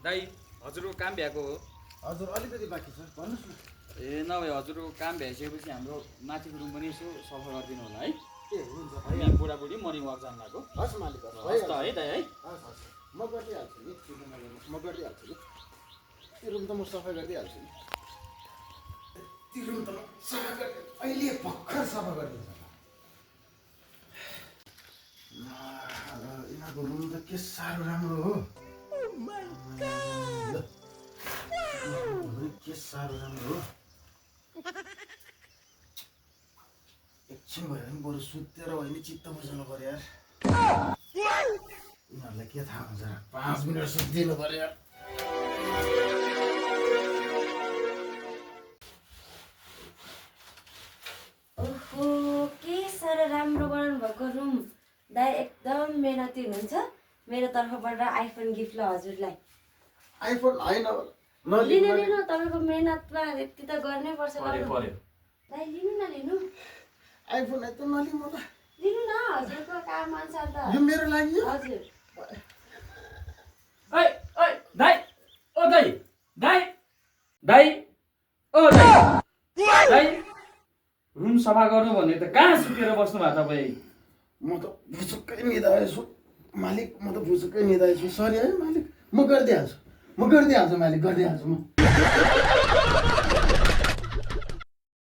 दाइ हजुरको काम भ्याएको हो? हजुर अलिकति बाँकी छ भन्नुहोस् न। ए नभए हजुरको काम भ्याइसकेपछि हाम्रो माथिको रुम पनि यसो सफा गरिदिनु होला है। ए हुन्छ हामी बुढाबुढी मर्निङ वाक जानु भएको। हस् मालिक हस् हस् त है दाइ है। हस् हस् म गरिदिइहाल्छु नि, चिन्ता नगर्नुहोस्, म गरिदिइहाल्छु नि। त्यो रुम त म सफा गरिदिइहाल्छु नि। त्यो रुम त म सफा गरिदिन्छु, अहिले भर्खर सफा गरिदिन्छ। यिनीहरूको रुम त के साह्रो राम्रो हो। के साह्रो राम्रो हो। एकछिन भयो भने बरु सुतेर होइन चित्त बुझाउनु पर्यो यार। यिनीहरूलाई के थाहा हुन्छ, 5 मिनट सुत्दिनु पर्यो यार। ओहो के साह्रो राम्रो बनाउनु भएको रुम। दाइ एकदम मेहनती हुनुहुन्छ। मेरो तर्फबाट आइफोन गिफ्ट ल हजुरलाई। आइफोन होइन लिनु लिनु, तपाईँको मेहनतमा यति त गर्नै पर्छ। पर्यो। दाइ लिनु न लिनु। आइफोन त नलिउँ म त। लिनु न हजुरको काम अनुसार त। यो मेरो लागि हो। हजुर ओइ ओइ दाइ ओ दाइ दाइ दाइ ओ दाइ दाइ रुम सफा गर्नु भने त कहाँ सुतेर बस्नु भयो तपाईँ? म त भुसुक्कै निदाएछु मालिक, म त भुसुक्कै निदाएछु। सरी है मालिक, म गरिदिइहाल्छु मालिक, गरिदिइहाल्छु म।